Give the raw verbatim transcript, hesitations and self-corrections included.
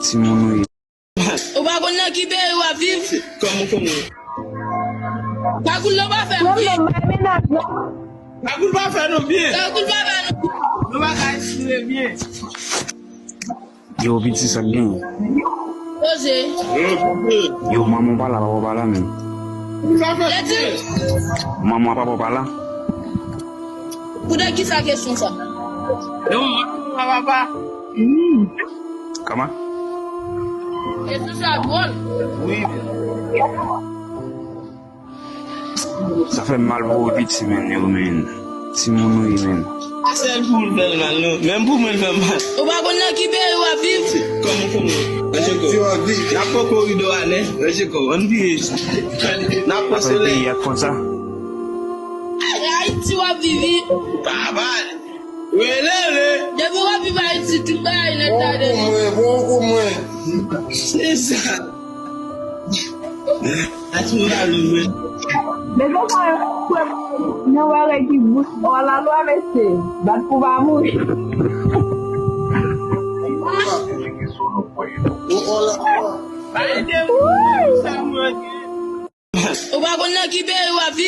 Timoun ou ye. Ou pa konn nan ki peyi w ap viv? Kòman w konnen? Kagoul la pa fè w byen. Kagoul pa fè nou byen. Kagoul pa fè nou byen. Nou pa ka espire byen. Yo, piti, sa k gen? Poze. Yo, manman w pa la, papa w pa la menm. Leti. Manman w, papa w pa la. Pou de ki sa kesyon sa? Yo, manman w pa la, papa. Kòman? Kesyon sa dwòl. Wi. Sa fè m mal pou ou piti, menn, yo, menn. Timoun ou ye, menn. Pa sèl pou ou l fè l mal, non. Menm pou mwen, l fè m mal. Ou pa konn nan ki peyi w ap viv? Kòman, kòman? Recheko. N ap pran korido a, nè? Recheko, ann vire. N ap pran solèy. Peyi a konsa. Ay, Ayiti w ap viv, wi. Pa pale. Rele, rele. Depi w ap viv Ayiti, tout bagay nèt ladan. Bon kou mwen, bon kou mwen. Se sa. Mezanmi, mwen wè règ ki bouch ò la lwa, mesye. Bat pou pa mouri. Ou pa konn nan ki peyi w ap viv?